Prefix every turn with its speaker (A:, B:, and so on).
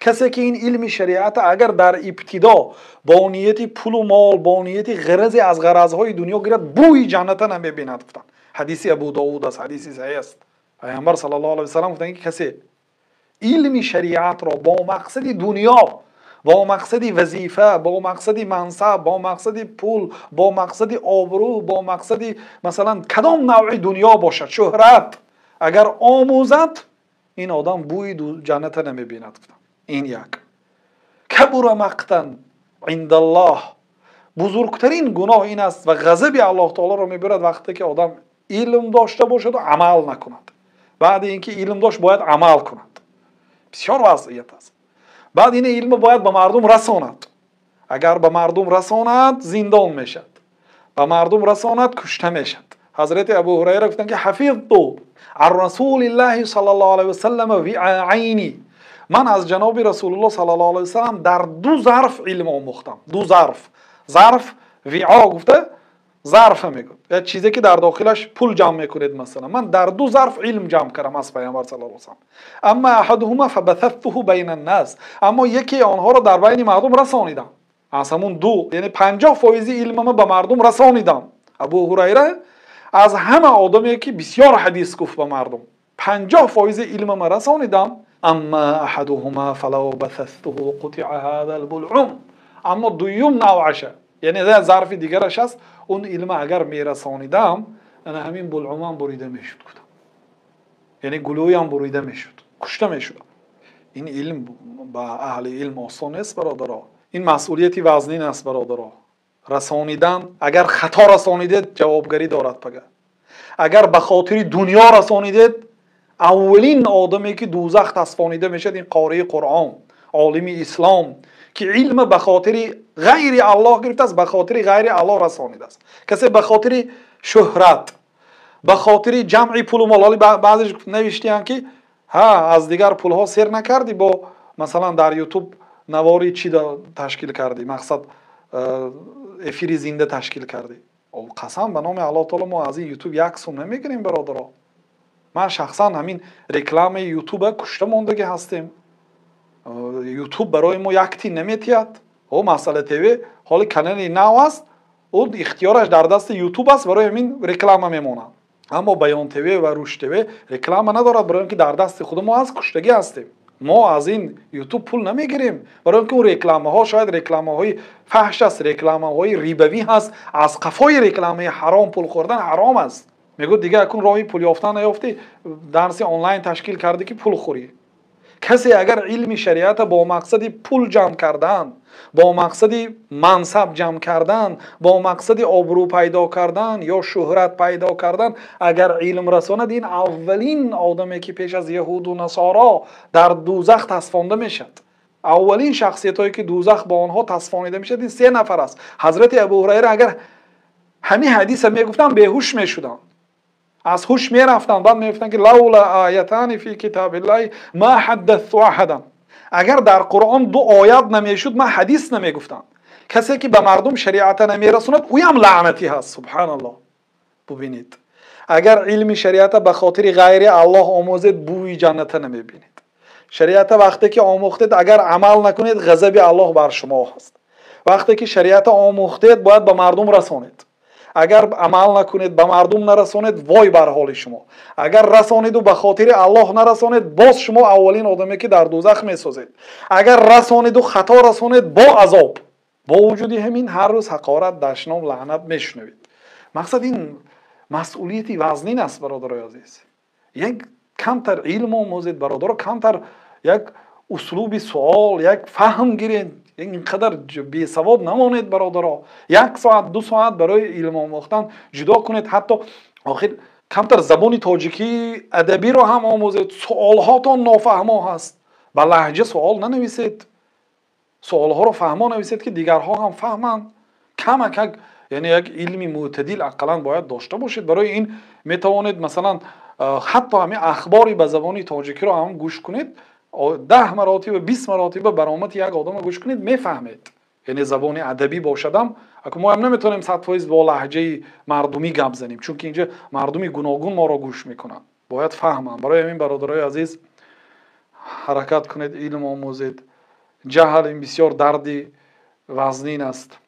A: Касе ки ин илми шариата агар дар ибтидо бо нияти пулу мол, бо нияти ғаразе аз ғаразҳои дунё гирад, бӯи ҷанната намебинад, гуфтанд. Ҳадиси Абу Довуд аст, ҳадиси саҳеҳ аст. Пайғамбар саллаллоҳу алайҳи васаллам гуфтанд, ки касе илми шариатро бо мақсади дунё, бо мақсади вазифа, бо мақсади мансаб, бо мақсади пул, бо мақсади обрӯ, бо мақсади масалан кадом навъи дунё бошад, шӯҳрат, агар омӯзад, ин одам бӯи ҷанната намебинад, гуфтанд. Ин як. Кабура мақтан индаллоҳ, бузургтарин гуноҳ ин аст ва ғазаби Аллоҳ таолоро мебарад вақте ки одам илм дошта бошаду амал накунад. Баъди ин ки илм дошт, бояд амал кунад. Бисёр вазъият аст. Баъд ин илм бояд ба мардум расонад. Агар ба мардум расонад, зиндон мешавад, ба мардум расонад, кушта мешавад. Ҳазрати Абу Ҳурайра гуфтанд, ки ҳафизту ан расулиллаҳи саллаллоҳу алайҳи васаллам виъаайни, ман аз ҷаноби Расулуллоҳ саллаллоҳу алайҳи васаллам дар ду зарф илм омӯхтам. Ду зарф. Зарф, виъо гуфта зарфа мегӯяд, як чизе ки дар дохилаш пул ҷамъ мекунед. Масалан, ман дар ду зарф илм ҷамъ кардам аз Пайғамбар саллаллоҳу алайҳи васаллам. Амма аҳадуҳума фабасаттуҳу байна ннас, аммо яке онҳоро дар байни мардум расонидам. Аз ҳамун ду, яъне 50% илмама ба мардум расонидам. Абу Ҳурайра аз ҳама одаме ки бисёр ҳадис гуфт ба мардум. 50% илмама расонидам. Амма аҳадуҳума фалав басастуҳу қутиа ҳаза албулъум, аммо дуюм навъаша, яъне зарфи дигараш аст, он илма агар мерасонидам, ана ҳамин булъумам бурида мешуд, гуфтам, яъне гулӯям бурида мешуд, кушта мешудам. Ин илм ба аҳли илм осон нест, бародаро. Ин масъулияти вазнин аст, бародаро. Расонидан, агар хато расонидед, ҷавобгарӣ дорад пага. Агар ба хотири дунё расонидед, аввалин одаме ки дӯзах тасфонида мешавад, ин қории Қуръон, олими ислом, ки илма ба хотири ғайри Аллоҳ гирифтааст, ба хотири ғайри Аллоҳ расонидааст. Касе ба хотири шӯҳрат, ба хотири ҷамъи пулу мол. Ҳоли баъзеш навиштиянд, ки ҳа, аз дигар пулҳо сер накардӣ, бо масалан дар Ютуб навори чӣ ташкил кардӣ, мақсад эфири зинда ташкил кардӣ. Қасам ба номи Аллоҳ таоло, мо аз ин Ютуб як сум намегирем, бародаро. Ман шахсан ҳамин рекламаи Ютуба кушта мондагӣ ҳастем. Ютуб барои мо як тин наметиҳад. О, Масъала ТВ ҳоли канали нав аст, ӯ ихтиёраш дар дасти Ютуб аст, барои ҳамин реклама мемонад. Аммо Баён ТВ ва Рушд ТВ реклама надорад, барои он ки дар дасти худи мо аст, куштагӣ ҳастем. Мо аз ин Ютуб пул намегирем, барои он ки он рекламаҳо шояд рекламаҳои фаҳш аст, рекламаҳои рибавӣ ҳаст. Аз қафои рекламаи ҳаром пул хӯрдан ҳаром аст. Мегӯяд, дигар акун роҳи пул ёфтан наёфтӣ, дарси онлайн ташкил кардӣ, ки пул хӯрӣ. Касе агар илми шариата бо мақсади пул ҷамъ кардан, бо мақсади мансаб ҷамъ кардан, бо мақсади обрӯ пайдо кардан ё шӯҳрат пайдо кардан агар илм расонад, ин аввалин одаме ки пеш аз яҳуду насоро дар дӯзах тасфонда мешавад. Аввалин шахсиятҳое ки дӯзах бо онҳо тасфонида мешавад, ин се нафар аст. Ҳазрати Абу Ҳурайра агар ҳамин ҳадиса мегуфтанд, беҳуш мешуданд, аз ҳуш мерафтанд. Баъд мегуфтанд, ки лаула оятани фи китобиллаҳи ма ҳаддатту аҳадан, агар дар Қуръон ду оят намешуд, ман ҳадис намегуфтам. Касе ки ба мардум шариата намерасонад, ӯям лаънатӣ ҳаст. Субҳаналлоҳ. Бубинед, агар илми шариата ба хотири ғайри Аллоҳ омӯзед, бӯи ҷанната намебинед. Шариата вақте ки омӯхтед, агар амал накунед, ғазаби Аллоҳ бар шумо ҳаст. Вақте ки шариата омӯхтед, бояд ба мардум расонед. Агар амал накунед, ба мардум нарасонед, вой бар ҳоли шумо. Агар расонеду ба хотири Аллоҳ нарасонед, боз шумо аввалин одаме ки дар дӯзах месозед. Агар расонеду хато расонед, бо азоб. Бо вуҷуди ҳамин ҳар рӯз ҳақорат, дашном, лаънат мешунавед. Мақсад, ин масъулияти вазнин аст, бародарои азиз. Як камтар илм омӯзед, бародаро, камтар як услуби суол, як фаҳм гиред. Ин қадар бесавод намонед, бародаро. Як соат, 2 соат барои илм омӯхтан ҷудо кунед. Ҳатто охир камтар забони тоҷикии адабиро ҳам омӯзед. Суолҳотон нофаҳмо ҳаст, ба лаҳҷа суол нанависед, суолҳоро фаҳмо нависед, ки дигарҳо ҳам фаҳманд. Камакак, яъне як илми мӯътадил ақаллан бояд дошта бошед. Барои ин метавонед, масалан, ҳатто ҳамин ахбори ба забони тоҷикиро ҳам гӯш кунед. 10 маротиба, 20 маротиба баромади як одамро гӯш кунед, мефаҳмед. Яъне забони адабӣ бошадам, аку мо ҳам наметавонем 100% бо лаҳҷаи мардумӣ гап занем, чунки инҷа мардуми гуногун моро гӯш мекунанд, бояд фаҳманд. Барои ҳамин, бародарои азиз, ҳаракат кунед, илм омӯзед. Ҷаҳл ин бисёр дарди вазнин аст.